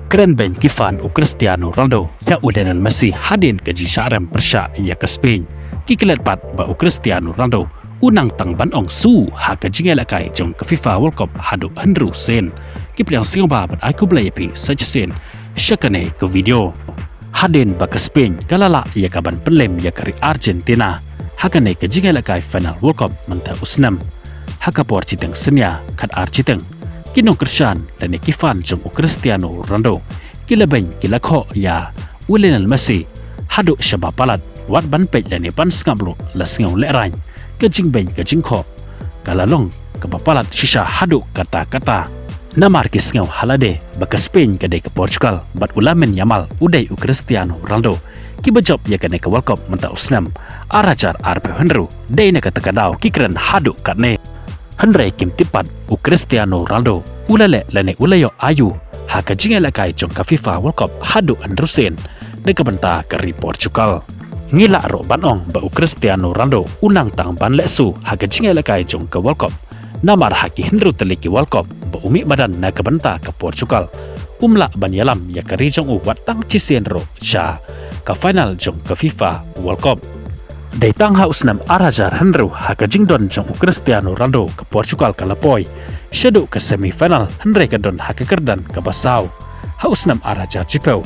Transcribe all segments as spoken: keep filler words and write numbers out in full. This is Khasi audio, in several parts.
Kren beiñ ki fan u Cristiano Ronaldo ïa u Lionel Messi hadien ka jingshah rem pyrshah ïa ka Spain. Ki klet pat ba u Cristiano Ronaldo u nang tang ban ong shuh ha ka jingïalehkai jong ka FIFA World Cup haduh hynriew sien. Ki pdiang sngewbha bad ai khublei ïa phi sa shisien sha kane ka video. Hadien ba ka Spain ka la lah ïa ka ban pynlem ïa ka ri Argentina ha kane ka jingïalehkai final World Cup mynta u snem. Ha ka por shiteng synñia khatar shiteng, ki nongkyrshan lane ki fan jong u Cristiano Ronaldo ki la beiñ ki la khoh ïa u Lionel Messi haduh shaba palat, wat ban peit lane ban sngap ruh la sngew lehraiñ. Ka jingbeiñ ka jingkhoh ka la long kaba palat shisha haduh katta katta. Namar ki sngew ha lade ba ka Spain ka dei ka Portugal bad u Lamine Yamal u dei u Cristiano Ronaldo, kiba jop ïa kane ka World Cup mynta u snem ar hajar arphew hynriew. Dei na kata ka daw ki kren haduh katne. Hynrei kim tip pat, u Cristiano Ronaldo u la leh lane u la ïoh ayu ha ka jingïalehkai jong ka FIFA World Cup haduh hynriew sien na ka bynta ka ri Portugal. Ngi lah ruh ban ong ba u Cristiano Ronaldo u nang tang ban leh shuh ha ka jingïalehkai jong ka World Cup, namar ha ki hynriew tylli ki World Cup ba u mih madan na ka bynta ka Portugal, um lah ban ïalam ïa ka ri jong u wat tang shisien ruh sha ka final jong ka FIFA World Cup. Dei tang ha u snem ar hajar hynriew ha ka jingdon jong u Cristiano Ronaldo ka Portugal ka la poi shaduh ka semi final, hynrei ka don ha ka kyrdan kaba saw. Ha u snem ar hajar shiphew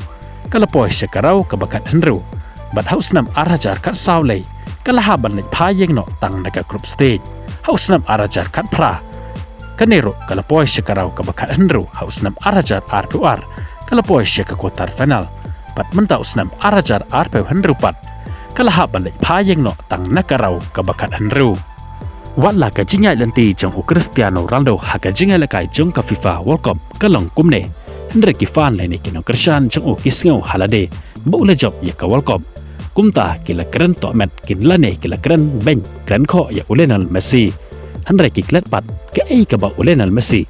ka la poi sha ka raw kaba khathynriew, bad ha u snem ar hajar khatsaw lei ka la hap ban leit phai ïeng noh tang na ka group stage. Ha u snem ar hajar khatphra, kane ruh ka la poi sha ka raw kaba khathynriew. Ha u snem ar hajar arphew ar ka la poi sha ka quarter final, bad mynta u snem ar hajar arphew hynriew pat ka la hap ban leit phai ïeng noh tang na ka raw kaba khathynriew. Wat la ka jingïaid lynti jong u Cristiano Ronaldo ha ka jingïalehkai jong ka FIFA World Cup ka long kumne, hynrei ki fan lane ki nongkyrshan jong u ki sngew ha lade ba u la jop ïa ka World Cup. Kumta ki la kren tohmet kin lane ki la kren beiñ kren khoh ïa u Lionel Messi. Hynrei ki klet pat kaei kaba u Lionel Messi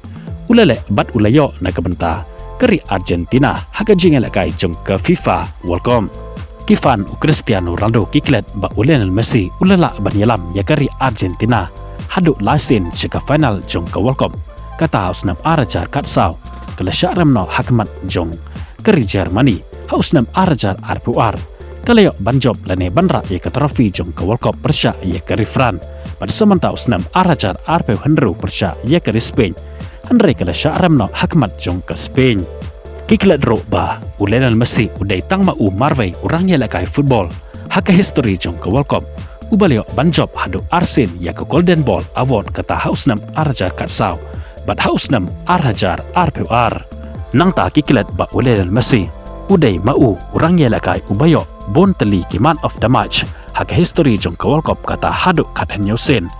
u la leh bad u la ïoh na ka bynta ka ri Argentina ha ka jingïalehkai jong ka FIFA World Cup. Ki fan u Cristiano Ronaldo ki klet ba u Lionel Messi u la lah ban ïalam ïa ka ri Argentina haduh lai sien sha ka final jong ka World Cup. Kata ha u snem ar hajar khatsaw ka la shah rem noh ha khmat jong ka ri Germany. Ha u snem ar hajar arphew ar ka la ïoh ban jop lane ban rah ïa ka trophy jong ka World Cup pyrshah ïa ka ri France, bad sa mynta u snem ar hajar arphew hynriew pyrshah ïa ka ri Spain, hynrei ka la shah rem noh ha khmat jong ka Spain. Ki klet ruh ba u Lionel Messi u dei tang ma u marwei u rangïalehkai football ha ka history jong ka World Cup uba la ïoh ban jop haduh ar sien ïa ka Golden Ball Award, kata ha u snem ar hajar khatsaw bad ha u snem ar hajar arphew ar. Nangta ki klet ba u Lionel Messi u dei ma u u rangïalehkai uba ïoh bun tylli ki man of the match ha ka history jong ka World Cup, kata haduh khathynñiew sien.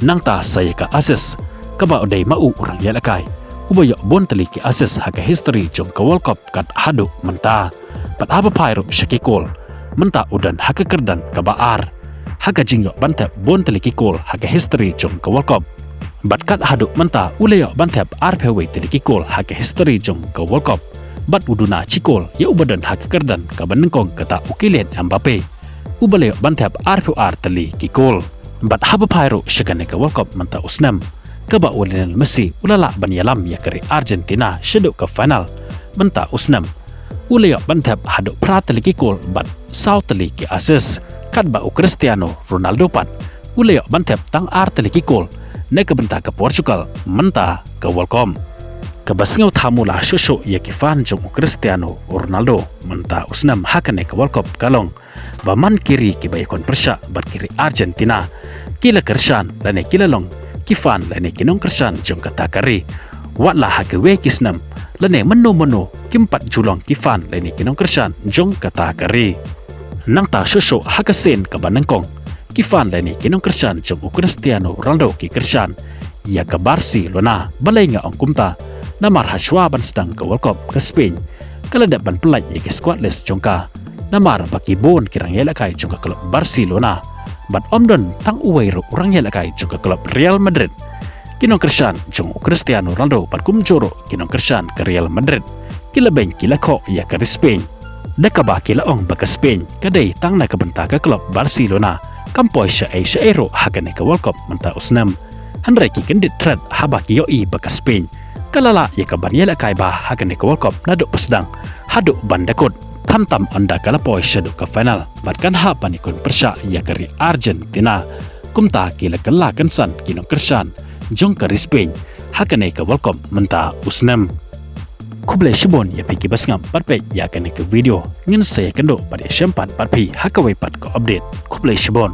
Nangta sa ïa ka assist, kaba u dei ma u u rangïalehkai uba ïoh bun tylli ki assist ha ka history jong ka World Cup kat haduh mynta. Bad haba phai ruh sha ki goal, mynta u don ha ka kyrdan kaba ar ha ka jingïoh ban thep bun tylli ki goal ha ka history jong ka World Cup. Bad kat haduh mynta u la ïoh ban thep arphew wei tylli ki goal ha ka history jong ka World Cup. Bad u duna shi goal ïa uba don ha ka kyrdan kaba nyngkong, kata u Kylian Mbappe uba la ïoh ban thep arphew ar tylli ki goal. Bad haba phai ruh sha kane ka World Cup mynta u snem, kaba u Lionel Messi u la lah ban ïalam ïa ka ri Argentina shaduh ka final mynta u snem, u la ïoh ban thep haduh phra tylli ki goal bad saw tylli ki assist, katba u Cristiano Ronaldo pat u la ïoh ban thep tang ar tylli ki goal na ka bynta ka Portugal mynta ka World Cup. Kaba sngew thamula shuh shuh ïa ki fan jong u Cristiano Ronaldo mynta u snem ha kane ka World Cup ka long ba man ki ri kiba ïakhun pyrshah bad ki ri Argentina ki la kyrshan lane ki la long ki fan lane ki nongkyrshan jong kata ka ri. Wat la ha kiwei ki snem lane mynno mynno kim pat ju long ki fan lane ki nongkyrshan jong kata ka ri. Nangta shuh shuh ha ka sien kaba nyngkong, ki fan lane ki nongkyrshan jong u Cristiano Ronaldo ki kyrshan ïa ka Barcelona. Balei nga ong kumta? Namar hashwa ban sdang ka World Cup, ka Spain ka la dep ban pyllait ïa ki squad list jong ka, namar ba ki bun ki rangïalehkai jong ka club Barcelona, bad ym don tang uwei ruh u rangïalehkai jong ka club Real Madrid. Ki nongkyrshan jong u Cristiano Ronaldo bad kumjuh ruh ki nongkyrshan ka Real Madrid ki la beiñ ki la khoh ïa ka ri Spain, da kaba ki la ong ba ka Spain ka dei tang na ka bynta ka club Barcelona, kam poi shaei shaei ruh ha kane ka World Cup mynta u snem. Hynrei ki kyndit thret haba ki ïohi ba ka Spain ka la lah ïa ka ban ïalehkai bha ha kane ka World Cup naduh ba sdang haduh ban da kut. Khamtam ynda ka la poi shaduh ka final bad kan hap ban ïakynduh pyrshah ïa ka ri Argentina. Kumta ki la kylla kynsan ki nongkyrshan jong ka ri Spain ha kane ka World Cup mynta u snem. Khublei shibun ïa phi kiba sngap bad peit ïa kane ka video. Ngin sa ïakynduh bad ïashem pat bad phi ha kawei pat ka update. Khublei shibun.